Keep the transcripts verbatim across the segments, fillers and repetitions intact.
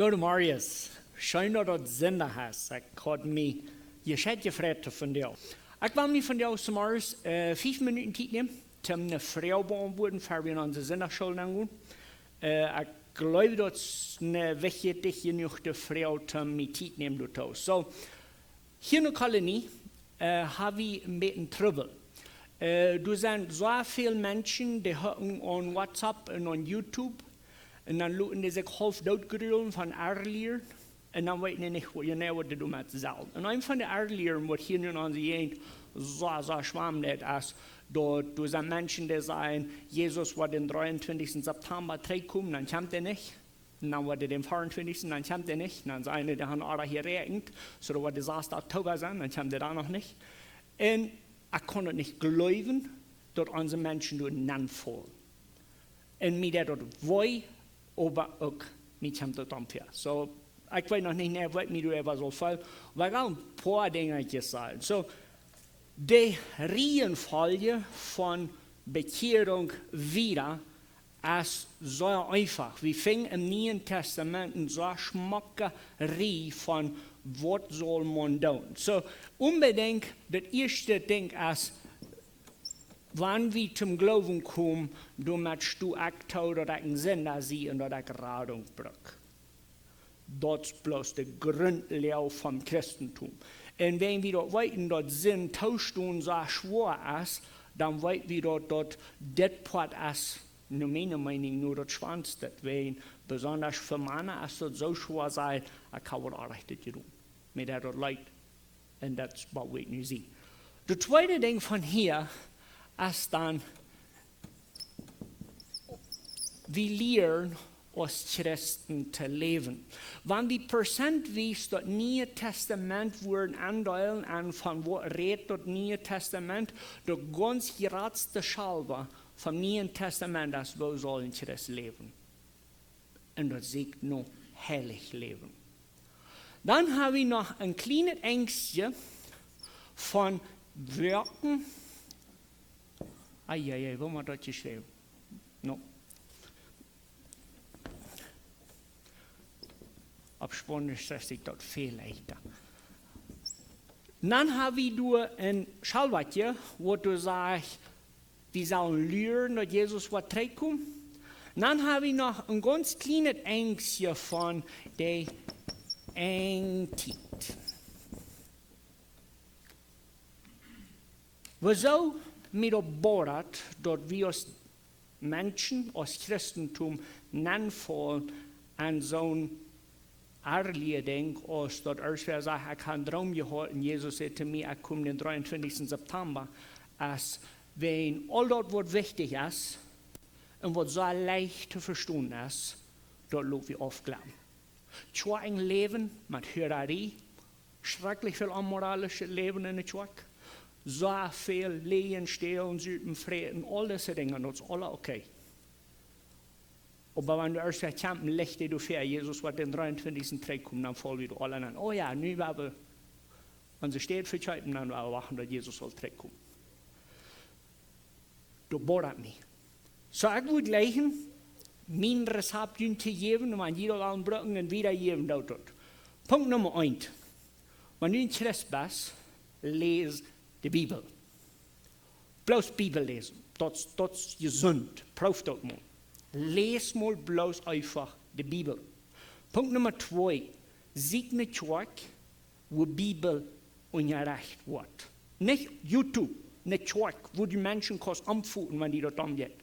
Goodemorjes. Scheen daut daut Sindach es. Ekj haud mie jescheit jefreit von die. Ekj well mie vondoag zemorjes äh, fief Minuten Tiet nämen, om eene Froag beauntwuaden, ea wie no onse Sindachschool gonen. Äh, ekj jleew daut es eene wichtje jenuach Froag, om mie Tiet nämen doatoo. So, hia enne Kolonie äh, ha wie een bät Trubbel. Äh, doa sent soo väl Menschen, dee hocken aun WhatsApp un aun YouTube. Un dan loten dee sikj haulf dootgrulen von Errlieren. Un dan weeten dee nich, waut, you know, waut dee doamet sellen. Un een von de Errlieren, waut hia nu aun de Jäajent soo, soo schwamt, es daut doa sent Menschen, dee sajen, Jesus woat dän dreeuntwintichsten September trigjkomen, dan kjemt hee nich. Un dan woat hee dän veeauntwintichsten, dan kjemt hee nich. Dan sent dee, dee han aul jeräakjent, soo daut woat de sasste Oktober sennen, dan kjemt hee dan noch nich. Un ekj kaun daut nich jleewen, daut onse Menschen doa nenfaulen. Un mie deit daut wee, oba uk mie kjemt daut aun fäa. So, ekj weet noch nich, nä, waut mie doaräwa saul feelen, oba ekj well een poa Dinja sajen. So, de Reihenfolge von Bekjierunk wieda es soo eenfach. Wie finjen em Nieen Tastament eene soo schmocke Rieej von waut saul maun doonen. So, onbedinjt daut ieeschte Dinkj es, wan wie toom Gloowen komen, doamet sto ekj too, daut ekj een Sinda sie un daut ekj Radunk bruck. Daut es bloos de Grundlage vom Christentum. Un wan wie daut weeten, daut Sind toostonen soo schwoa es, dan weet wie daut, daut dit Poat es, no miene Meenunk, no daut schwoaste. Wan, besonda fa Mana es daut soo schwoa, sajen, ekj hab waut Orrajchtet jedonen. Mie deit daut leet. Un daut es waut wie nu seenen. Daut tweede Dinkj von hia es dan, wie lieren aus Christen to läwen. Wan wie perzentual daut Niee Tastament wudden aundeelen aun von waut rät daut Niee Tastament, de gaunz jratste Schlauch vom Nieen Tastament es, woo saul een Christ läwen? Un daut sajcht nu heilich läwen. Dan ha wie noch een kjlienet Enjstje von Werkjen. Ai, ai, ai, woo haft daut jeschräwen? No. Opp Spaunisch sajcht sikj daut väl leichta. Dan ha wie doa een Schlauchje, wua doa sajcht, wie sellen lieren, daut Jesus woat trigjkomen. Dan ha wie noch een gaunz kjlienet Enjstje von de Enjtiet. Woo soo mie daut bodat, daut wie aus Menschen, aus Christentum, nenfaulen aun soon Errliedinkj, aus daut ieescht wäa sajcht, ekj hab een Droom jehaut un Jesus säd to mie, ekj kom dän dreeuntwintichsten September, es wan aul daut waut wichtich es un waut soo leicht to vestonen es, daut lot wie aufjleien. Kjoakjen läwen met Hurarie, schrakjlich väl onmoralischet Läwen enne Kjoakj. Soo väl läajen, stälen, supen, fräten, aul dise Dinja, daut es aules okay. Oba wan du ieescht wada kjampen, lajcht die du väa, Jesus woat dän dreeuntwintichsten trigjkomen, dan faulen wie doa aula nenn. Oh jo, nu woa wie onse Städ vekjeepen, dan woa wie wachten, daut Jesus saul trigjkomen. Daut bodat mie. So, ekj wudd jleichen, mien Rezept junt to jäwen, un wan jie daut aunbrucken un wiedajäwen, doot daut. Punkt Numma eent. Wan du een Christ best, läs de Bibel. Bloos Bibel läsen. Daut, daut es jesunt. Proow daut mol. Läs mol bloos eefach de Bibel. Punkt Numma twee. Sieekj ne Kjoakj, wua Bibel unjarecht woat. Nich YouTube, ne Kjoakj, wua du Menschen kaust aunfoten, wan die daut aunjeit.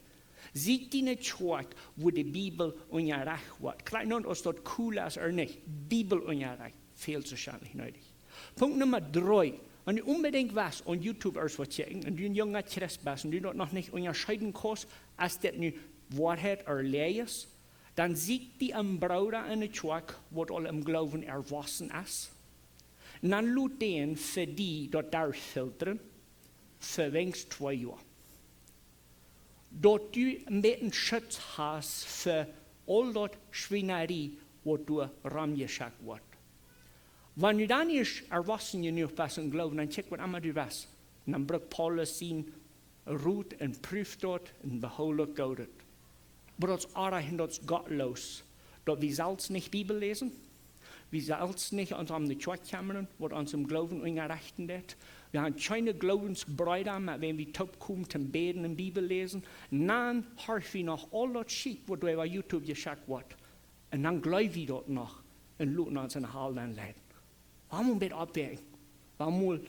Sieekj die ne Kjoakj, wua de Bibel unjarecht woat. Krakjt nu, aus daut cool es ooda nich, Bibel unjarecht, väl to schaftich needich. Punkt Numma dree. Wan du onbedinjt west aun YouTube ieescht waut kjikjen, un du een junga Christ best, un du daut noch nich unjascheeden kaust, aus dit nu Woarheit ooda Läajen es, dan sieekj die een Brooda enne Kjoakj, waut aul em Gloowen erwossen es. Un dan lot dän fa die daut derchfiltren, fa weens twee Joa. Daut du een bät Schutz hast fa aul daut Schwienarie, waut doa romjeschekjt woat. Wan du dan ieescht erwossen jenuach best em Gloowen, dan kjikj waut emma du west. Un dan brukt Paulus sienen Rot un proow daut un behool daut Goodet. Oba daut es oajch un daut es gottloos, Daut wie selfst nich Bibel läsen, wie selfst nich ons om de Kjoakj kjemmren, waut ons em Gloowen unjarechten deit. Wie haben kjeene Gloowensbreeda, met wäm wie toopkomen toom bäden un Bibel läsen. Dan horch wie noch aul daut Schiet, waut doa äwa YouTube jeschekjt woat. Un dan gleew wie daut noch un loten ons en de Hal dan leiden. Wuarom bät oppwäajen? Wuarom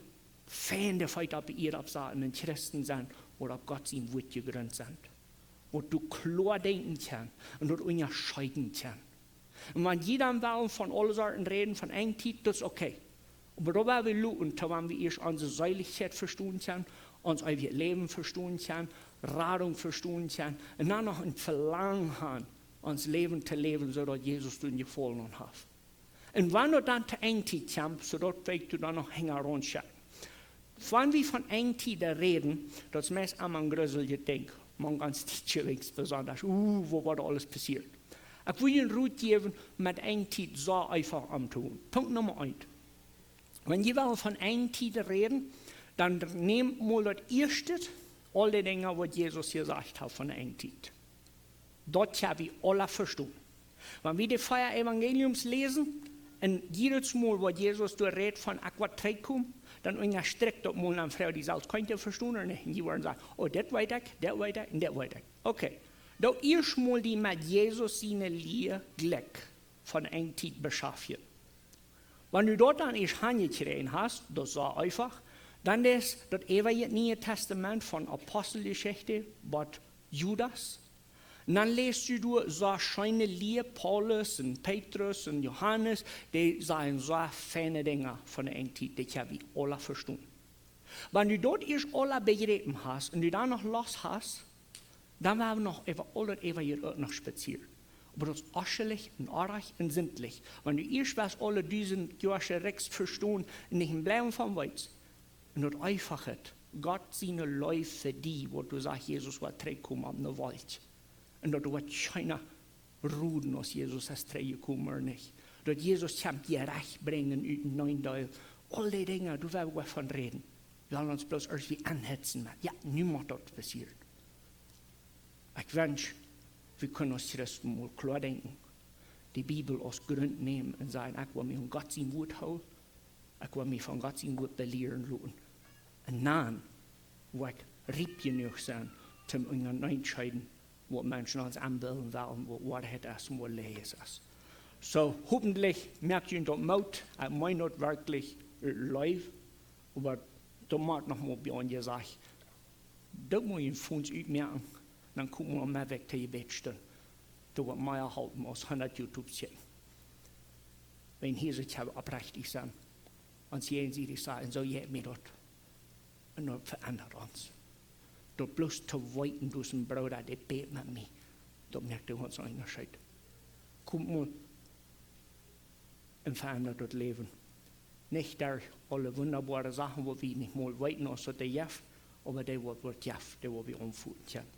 fein de Feet opp de Ieed oppsaten un Christen sennen, waut opp Gott sien Wuat jegrunt sent? Waut du kloa denkjen kaust un daut unjascheeden kaust. Un wan jie dan wellen von aule Sorten räden, von Enjtiet, daut es okay. Oba doa woa wie loten, to wan wie ieescht onse Seelichkjeit vestonen kjennen, ons eewjet Läwen vestonen kjennen, Radunk vestonen kjennen, un dan noch een Velangen haben, ons Läwen to läwen, soo daut Jesus doa Jefaulen aun haft. Un wan daut dan to Enjtiet kjemt, soo daut weet du dan noch hinjaraun schekjen. Wan wie von Enjtiet räden, daut es meist emma een gruselijet Dinkj, mank ons Dietsche besonda, uh, waut woat aules passieren. Ekj well junt Rot jäwen, met Enjtiet soo eefach omtogonen. Punkt Numma eent. Wan jie wellen von Enjtiet räden, dan nämt mol daut ieeschte aul de Dinja, waut Jesus jesajcht haft von de Enjtiet. Daut kjenn wie aula vestonen. Wan wie de vea Evangeliums läsen, un jiedet Mol, waut Jesus doa rät von ekj woa trigjkomen, dan unjastrikjt daut mol aun Fru, dee selfst kaun daut vestonen ooda nich. Un dee woaren sajen: "Oh, dit weet ekj, dit weet ekj un dit weet ekj." Okay. Daut ieescht mol die met Jesus siene Lia jlikj von Enjtiet beschaftjen. Wan du daut dan ieescht hanjekjräajen hast, daut es soo eefach, dan es daut äwaje Niee Tastament von Aposteljeschicht bat Judas. Un dan läst du doa soo scheene Lia, Paulus un Petrus un Johanes, dee sajen soo feine Dinja von de Enjtiet, dee kjenn wie aula vestonen. Wan du daut ieescht aula bejräpen hast un du dan noch Lost hast, dan woa wie noch äwa aul daut äwaje uk noch spazieren. Oba daut es oaschlich un oajch un sindlich. Wan du ieescht west aule dusent Joasche Rikjs vestonen un nich een Bloomen von weetst, un daut eefach es, Gott siene Leew fa die, waut du sajchst, Jesus woat trigjkomen opp de Welt. Un daut woat kjeena roden, aus Jesus es trigjjekomen ooda nich. Daut Jesus kjemt Jerecht brinjen ut een Neendeel. Aul dee Dinja, doa woa wie von räden. Wie wellen ons bloos ieescht wie aunhetzen met: "Jo, nu mott daut passieren." Ekj wensch, wie kunnen aus Christen mol kloa denkjen, de Bibel aus Grunt nämen un sajen: "Ekj woa mie aun Gott sien Wuat hoolen, ekj woa mie von Gott sien Wuat belieren loten." Un dan woa ekj riep jenuach sennen, om to unjascheeden, waut Menschen ons aunbillen wellen, waut Woarheit es un waut Läajes es. Soo, hopentlich moakt junt daut Moot, ekj meen daut werkjlich leef, oba daut mott noch mol bie ons jesajcht. Daut mott jie fa ons utmoaken, dan kom wie mol met wajch to Jebäd stonen. Daut woat mea halpen aus hundat YouTube kjikjen. Wan hia soo, ekj woa oprechtich sennen, ons jäajensiedich sajen: "Soo jeit mie daut." Un daut veendat ons. Daut bloos to weeten, daut een Brooda, dee bät met mie, daut moakt een gaunzen Unjascheet. Kom mol un veendat daut Läwen. Nich derch aule wundaboare Sachen, waut wie nich mol weeten, aus daut dee jeft, oba dee, waut, waut jeft, dee, waut wie aunfoten kjennen.